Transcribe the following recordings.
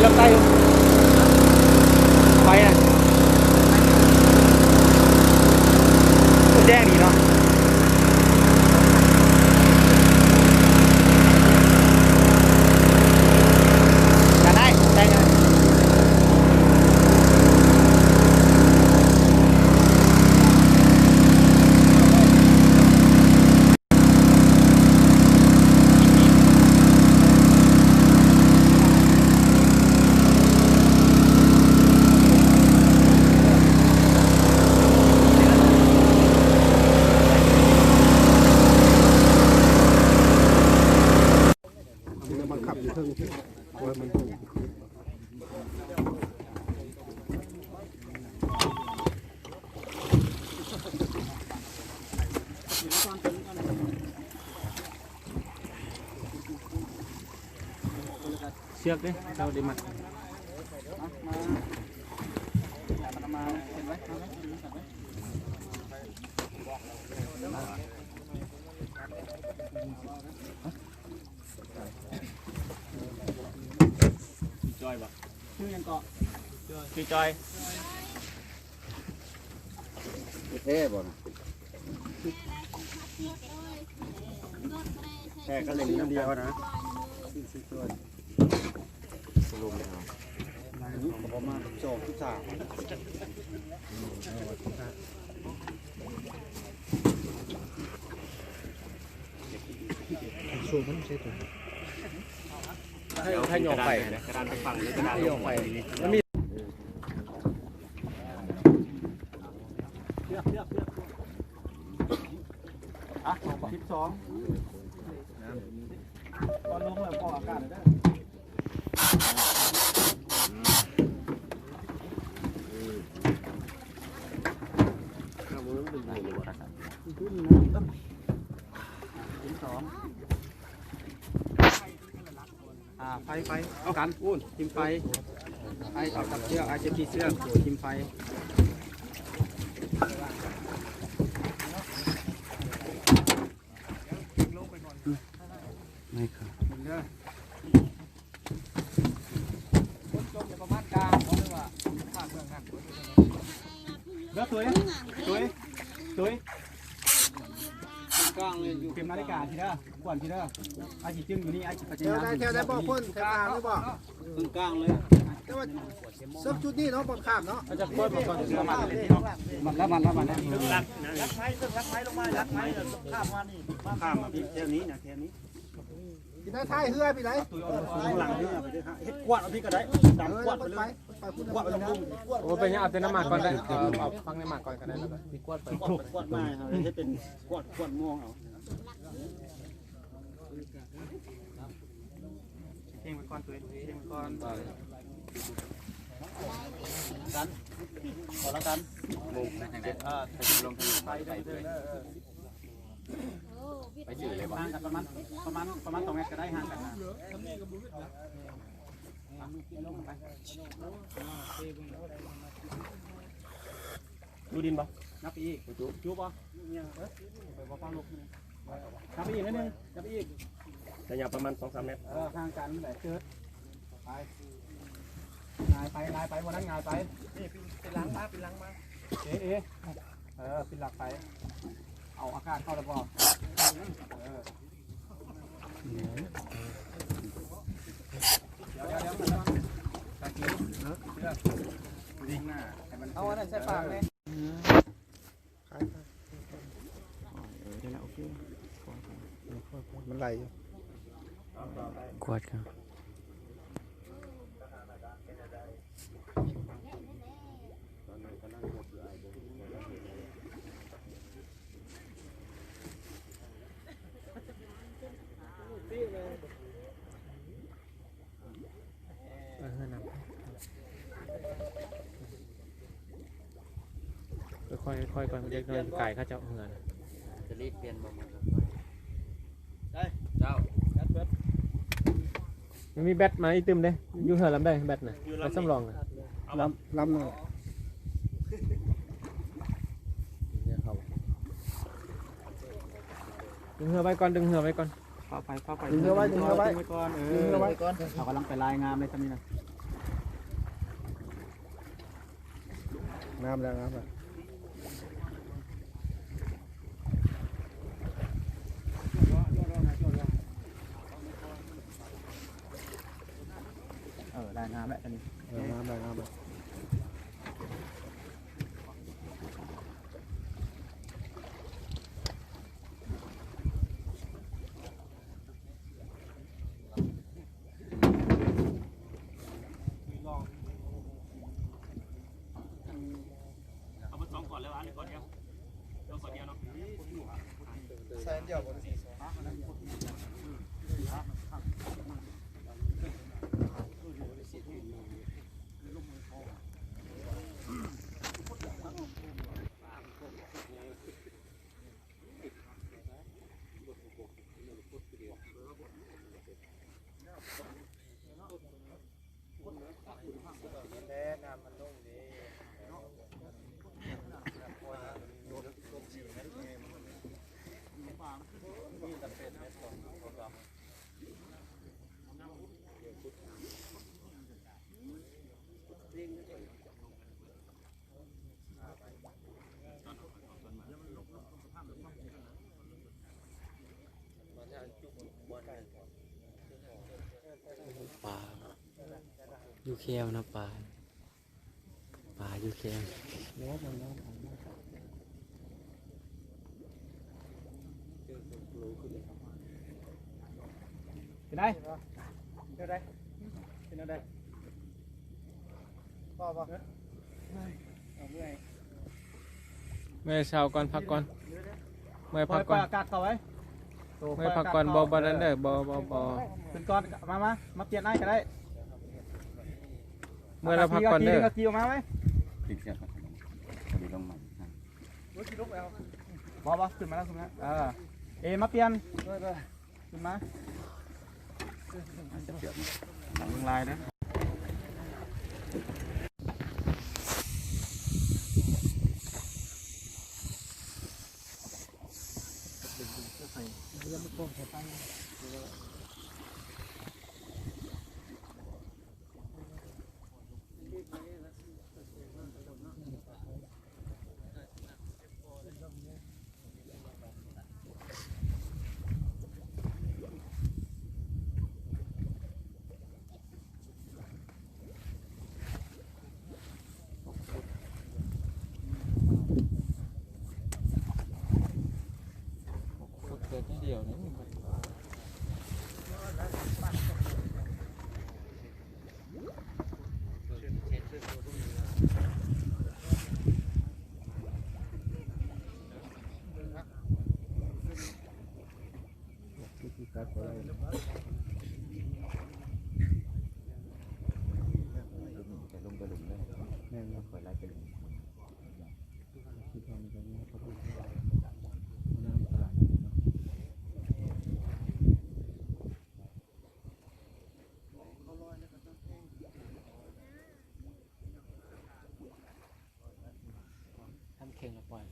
ລັກໄຕໄປນະ ໂອ້ ແຈ້ງດີເນາະ ກະໄດ້ ໄດ້ ບັງຄັບຢູ່ເທິງ ເອົາໃຫ້ມັນ ເຊືອກເດ້ ເຈົ້າໄດ້ມັດ ຈອຍບໍ່? ຊື່ຫຍັງເກາະ? ຊື່ຈອຍ. ແທ້ບໍ່ນະ? ແທ້ກໍເຫຼັ້ນອັນດຽວນະ. ປະມານສອງຈຸດສາມ. ໂຊມັນໃຊ້ຕົວ ໃຫ້ ໃຫ້ຫຍໍ້ໄປ ກະດານໄປຝັງ ກະດານລົງໄປ ມັນມີ ອ່ະ ສິບສອງ ຕອນລົງແລ້ວພໍອາກາດເດີ. ອ່າ ໄຟ ໄຟ ເອົາກັນ ຖິ້ມໄຟ ໄອ້ເອົາກັບເຊືອກ ໄອ້ເຊຟຕີເຊືອກ ຖິ້ມໄຟ. ໄດ້ຄ່ະ ເດີ ຕຸ້ຍ ຕຸ້ຍ ຕຸ້ຍ ກາງເລີຍ ຢູ່ເຂັມນາລິກາທີ່ເດີ ຂວັນທີ່ເດີ ອາຊິຈຶ່ງຢູ່ນີ້ ອາຊິປະຈະຍານ ແຖວໃດ ແຖວໃດ ບໍ່ຄົນ ແຖວກາງຫຼືບໍ່? ເຄິ່ງກາງເລີຍ ແຕ່ວ່າ ເຊິ່ງຈຸດນີ້ເນາະ ບໍ່ຂ້າມເນາະ ອາຈານ ກວດບໍ່ກ່ອນ ລະມັດ ລະມັດ ລະມັດ ຫຼັກໄມ້ ຫຼັກໄມ້ລົງມາ ຫຼັກໄມ້ຂ້າມມານີ້ ຂ້າມມາພີ້ ແຖວນີ້ນະ ແຖວນີ້ ພີ້ນະ ທ້າຍເຮືອພີ້ໃດ ຂ້າງຫຼັງເຮືອໄປເດີ ເຮັດກວາດເອົາພີ້ກໍໄດ້ ດຳກວາດໄປເລີຍ ກວາດໄປເລີຍ ໂອ້ ເປັນຫຍັງ ເອົາແຕ່ນ້ຳໝາກກ່ອນໄດ້ ເອົາ ເອົາຟັງນ້ຳໝາກກ່ອນກໍໄດ້ ກວາດໄປ ກວາດ ກວາດມາ ເຮັດເປັນກວາດ ກວາດມອງເອົາ. ເພງໄປກ່ອນ ຕົວເອງເພງໄປກ່ອນ ກັນ ຂໍລະກັນ ເອີ ລົງໄປເລີຍ ໄປເລີຍ ໄປເລີຍ ຫ່າງກັນປະມານ ປະມານ ປະມານສອງແມັດກໍໄດ້ ຫ່າງກັນນະ ຢູ່ດິນບໍ່? ນັບໄປອີກ ຈຸ ຈຸບໍ່? ຍັງ ເອີ ໄປບໍ່ຟັງລູກ ນັບໄປອີກໜ້ອຍໜຶ່ງ ນັບໄປອີກ ໄລຍະປະມານສອງສາມແມັດ ເອີ ຫ່າງກັນແຫຼະ ເຈີດ ໄປ ງ່າຍໄປ ງ່າຍໄປ ບໍ່ນັ້ນງ່າຍໄປ ນີ້ ເປັນຫຼັງມາ ເປັນຫຼັງມາ ເອ ເອ ເອີ ເປັນຫຼັກໄປ ເອົາອາກາດເຂົ້າແລ້ວບໍ່? ເອີ ເອົາອັນນັ້ນໃສ່ປາກແດ່ ເອີ ໄດ້ແລ້ວ ໂອເຄ ມັນໄຫຼຢູ່ ກວດກ່ອນ. ເອີ ເຮືອນຳ ຄ່ອຍໆ ຄ່ອຍໆ ກ່ອນ ເດັກນ້ອຍກາຍເຂົາເຈົ້າເຮືອນ ຈະລີບປ່ຽນບໍ່? ໄດ້ ເຈົ້າ ແບັດເບິດ ມັນມີແບັດມາອີກຕື່ມເດ້ ຢູ່ເຮືອລຳໃດແບັດນະ? ແບັດສຳລອງນະ ລຳ ລຳໜຶ່ງ ດຶງເຮືອໄວ້ກ່ອນ ດຶງເຮືອໄວ້ກ່ອນ ຟ້າວໄປ ຟ້າວໄປ ດຶງເຮືອໄວ້ ດຶງເຮືອໄວ້ ດຶງໄວ້ກ່ອນ ເອີ ດຶງເຮືອໄວ້ກ່ອນ ເຮົາກຳລັງໄປລາຍງາມເລີຍຊ່ຳນີ້ນະ. ງາມແລ້ວ ງາມແລ້ວ ເອີ ໄດ້ງາມແລ້ວ ອັນນີ້ ເອີ ງາມແລ້ວ ງາມແລ້ວ. ເອົາເບິດສອງກ້ອນເລີຍວະ ຫຼືກ້ອນດຽວ? ເອົາກ້ອນດຽວເນາະ ໃສ່ອັນດຽວບໍ່ໄດ້ ປາຢູ່ແຄວນະ ປາ ປາຢູ່ແຄວ. ເປັນໃດ? ເປັນໃດ? ພໍບໍ່? ເມື່ອຍ ເມື່ອຍ ເຊົາກ່ອນ ພັກກ່ອນ ເມື່ອຍ ພັກກ່ອນ ປ່ອຍອາກາດເຂົ້າໄວ້ ເມື່ອຍ ພັກກ່ອນ ບໍ່ ບໍ່ນັ້ນເດີ ບໍ່ ບໍ່ ບໍ່ ຂຶ້ນກ່ອນ ມາ ມາ ມາປ່ຽນອ້າຍກໍໄດ້ ເມື່ອຍແລ້ວພັກກ່ອນເດີ ເອົາກີ້ອອກມາໄວ້ ບໍ່ ບໍ່ ຂຶ້ນມາແລ້ວ ຂຶ້ນມາແລ້ວ ເອີ ເອ ມາປ່ຽນ ຂຶ້ນມາ ລາຍເດີ. ທຳເຄັ່ງແລ້ວປ່ອຍ.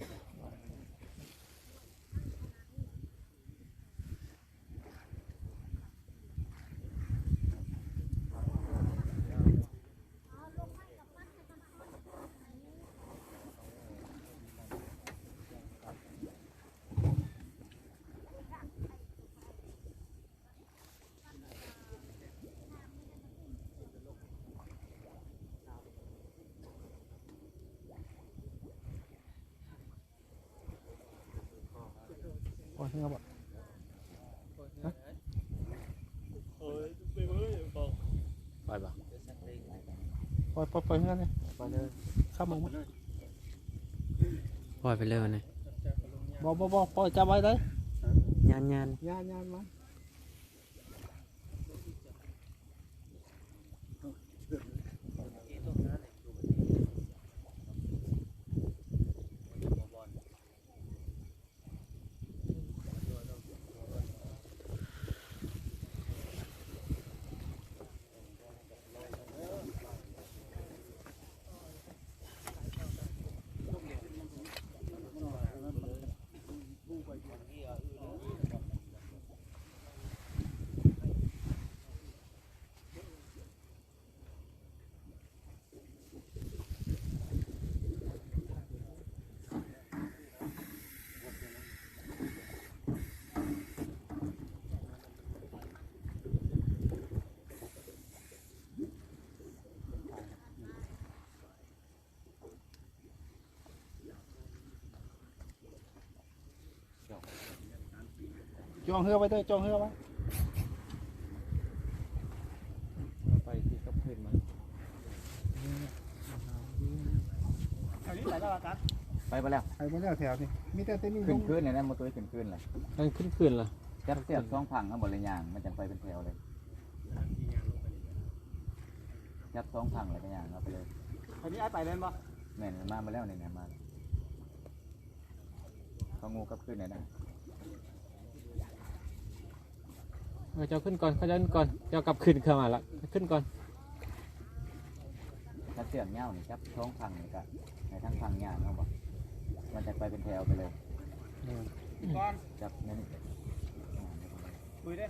ໂອ້ຍ ເຫື່ອບໍ່? ຮະ? ປ່ອຍບໍ່? ປ່ອຍ ປ່ອຍ ປ່ອຍເຮືອນີ້ ປ່ອຍເລີຍ ຂ້າມອອກມາ ປ່ອຍໄປເລີຍບັດນີ້. ບໍ່ ບໍ່ ບໍ່ ປ່ອຍ ຈັບໄວ້ເດີ ຍານ ຍານ ຍານ ຍານມາ. ເ ຈອງເຮືອໄວ້ເດີ ຈອງເຮືອໄວ້. ໄປທີ່ກັບຄືນມາ ອັນນີ້ໄປແລ້ວອາຈານ? ໄປບໍ່ແລ້ວ ໄປບໍ່ແລ້ວແຖວນີ້ ມີແຕ່ເຕັນນີ້ ຂຶ້ນຄືນແລ້ວນະ ບໍ່ຕົວຂຶ້ນຄືນແລ້ວ ມັນຂຶ້ນຄືນລະ ຈັບເຊືອກສອງພັງເອົາບໍ່ລະຍ່າງ ມັນຈັ່ງໄປເປັນແຖວເລີຍ ຈັບສອງພັງແລ້ວກໍຍ່າງເອົາໄປເລີຍ. ອັນນີ້ອ້າຍໄປແມ່ນບໍ່? ແມ່ນ ມາ ມາແລ້ວນີ້ນະ ມາ ເຂົາງູກັບຄືນແລ້ວນະ. ເອີ ເຈົ້າຂຶ້ນກ່ອນ ເຈົ້າຂຶ້ນກ່ອນ ເຈົ້າກັບຄືນເຂົ້າມາລະ ຂຶ້ນກ່ອນ. ຖ້າເຊືອກຍາວນີ້ ຈັບສອງພັງນີ້ກະໃຫ້ທັງພັງຍາວເນາະ ມັນຈະໄປເປັນແຖວໄປເລີຍ. ແມ່ນ ຈັບແນວນີ້ ອືມ ຄຸຍເດ້.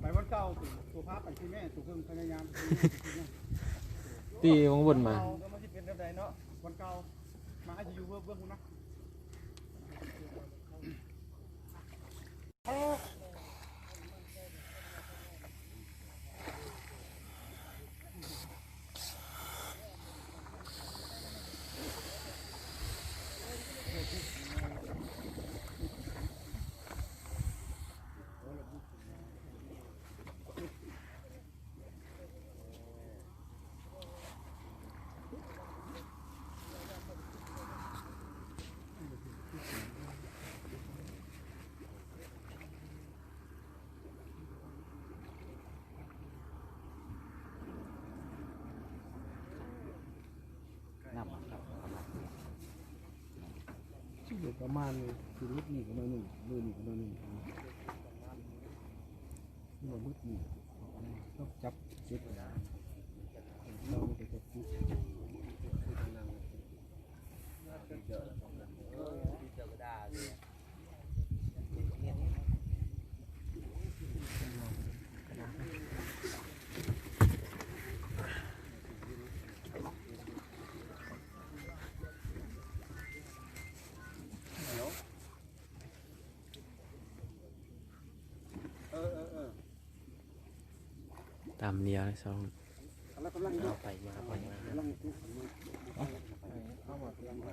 ໄປວັນເກົ່າ ໂຕພາໄປທີ່ແມ່ ໂຕເບິ່ງພະຍາຍາມ ຕີວງວົນມາ ເອົາ ມັນຊິເປັນແບບໃດເນາະ ວັນເກົ່າ ມາຊິຢູ່ເບື້ອງ ເບື້ອງພຸ້ນນະ. ຊິເປັນປະມານນີ້ ຊິຫຼຸດນີ້ກໍໜ້ອຍໜຶ່ງ ເລີນີ້ກໍໜ້ອຍໜຶ່ງ ບໍ່ໝົດນີ້ ຕ້ອງຈັບເສັດ ເຮົາກໍຈັບຈຸດ. ຕຳດຽວເລີຍສອງ ເອົາໄປມາ ໄປມາ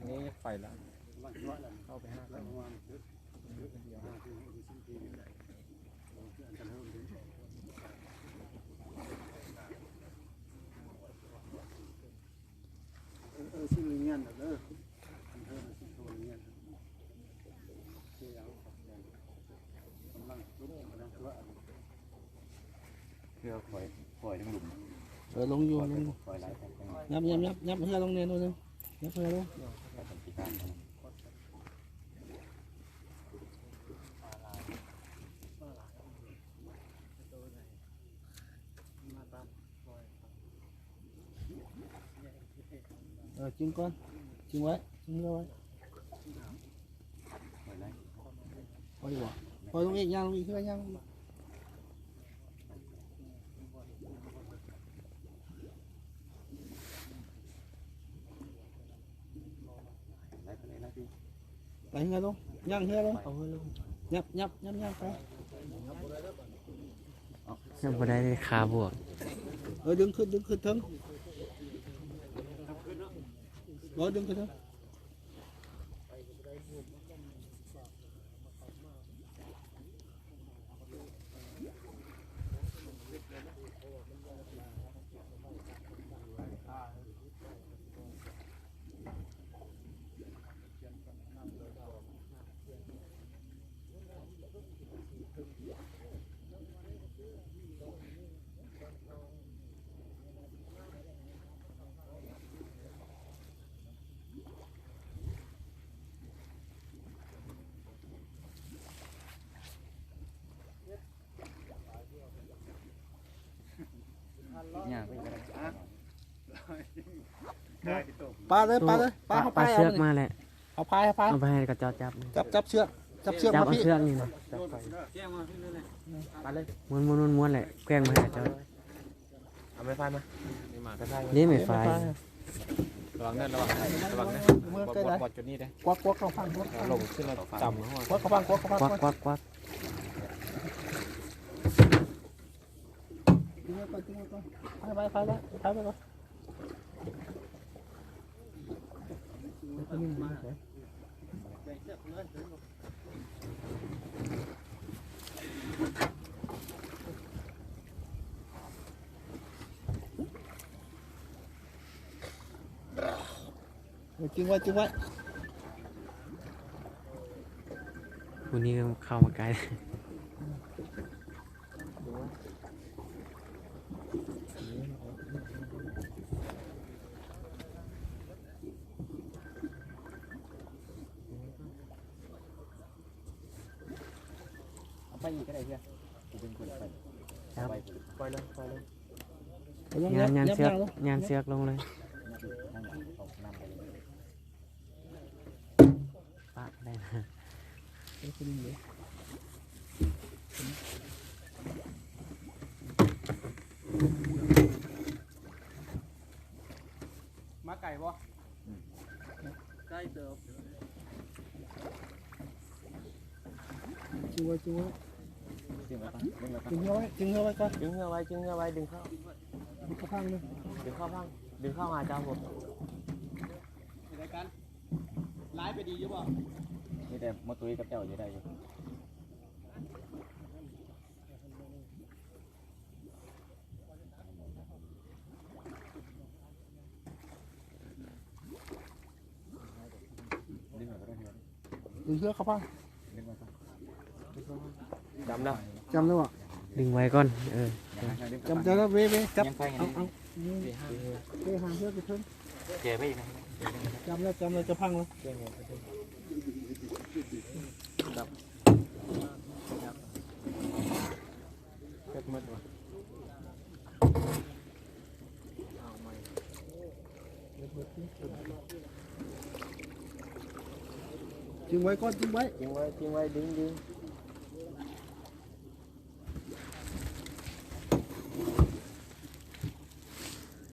ນີ້ໄປລະ ເຂົ້າໄປຫາກັນ. ເອີ ເອີ ຊິເລີຍງຽນເດີ ອັນເທີນຊິໂທລະງຽນ ກຳລັງລຸກ ກຳລັງຕົວະ ເພື່ອຄ່ອຍ ຄ່ອຍລົງຫຼຸມ ເອີ ລົງຢູ່ ຄ່ອຍ ຄ່ອຍໄລ່ ຍັບ ຍັບ ຍັບ ຍັບເຮືອລົງແດ່ໜ້ອຍໜຶ່ງ ຍັບເຮືອລົງ. ເອີ ຈຶ່ງກ່ອນ ຈຶ່ງໄວ້ ຈຶ່ງເຮືອໄວ້ ປ່ອຍບໍ່ ປ່ອຍລົງອີກ ຍ່າງລົງອີກ ເຮືອຍ່າງລົງອີກ. ໄປເຮືອລົງ ຍ່າງເຮືອລົງ ເອົາເຮືອລົງ ຍັບ ຍັບ ຍັບ ຍ່າງໄປ ຍັງບໍ່ໄດ້ເລີຍ ຂາບວກ. ເອີ ດຶງຂຶ້ນ ດຶງຂຶ້ນເທິງ ບໍ່ ດຶງຂຶ້ນເທິງ. ປາເລີຍ ປາເລີຍ ປາ ເອົາປາ ເອົາເຊືອກມາແຫຼະ ເອົາພາຍ ເອົາພາຍ ເອົາໄປໃຫ້ເຂົາເຈົ້າຈັບ ຈັບ ຈັບເຊືອກ ຈັບເຊືອກ ຈັບມາ ເອົາເຊືອກນີ້ນະ ປາເລີຍ ມ້ວນໆໆແຫຼະ ແກວ່ງມາໃຫ້ເຂົາເຈົ້າ. ເອົາໄມ້ພາຍມາ ນີ້ມາ ໄມ້ພາຍມາ ນີ້ໄມ້ພາຍ ໄມ້ພາຍ ລະວັງເດີ ລະວັງ ລະວັງເດີ ບໍ່ ບໍ່ ບໍ່ຈຸດນີ້ເດ້ ກວັກ ກວັກເຂົ້າຝັ່ງ ກວັກ ເອົາລົງຂຶ້ນມາຈຳ ກວັກເຂົ້າຝັ່ງ ກວັກເຂົ້າຝັ່ງ ກວັກ ກວັກ ກວັກ ກວັກ ດຶງໄວ້ກ່ອນ ດຶງໄວ້ກ່ອນ ໄປ ໄປ ໄປແລ້ວ ໄປ ໄປ ໄປ. เออ จึงไว้ จึงไว้ ผู้นี้เข้ามาใกล้ เอาไปอีกก็ได้เพื่อน กูเป็นคนไป ครับ ไป ปล่อยเลย ปล่อยเลย ยาน ยานเสือก ยานเสือกลงเลย ปะได้นะ มาไกลบ่ ไกลเติบ จึงไว้ จึงไว้ ดึงไว้ก่อน ดึงเฮือไว้ ดึงเฮือไว้ ดึงเข้า ดึงเข้าพังเลย ดึงเข้าพัง ดึงเข้าหาเจ้าผม เฮ็ดได้กัน ไลฟ์ไปดีอยู่บ่ มีแต่มาตุ้ยกับเจ้าอยู่ได้อยู่ ดึงเฮือเข้าพัง ดึงมาก่อน จำแล้ว จำแล้วบ่ ดึงไว้ก่อน เออ จำใจแล้ว เว้ย เว้ย จับ ยังไง เอา เอา เว้ย หาเฮือไปเทิง แกะไปอีกนะ จำแล้ว จำแล้ว จะพังแล้ว เก็บหมดว่ะ จึงไว้ก่อน จึงไว้ จึงไว้ จึงไว้ ดึง ดึง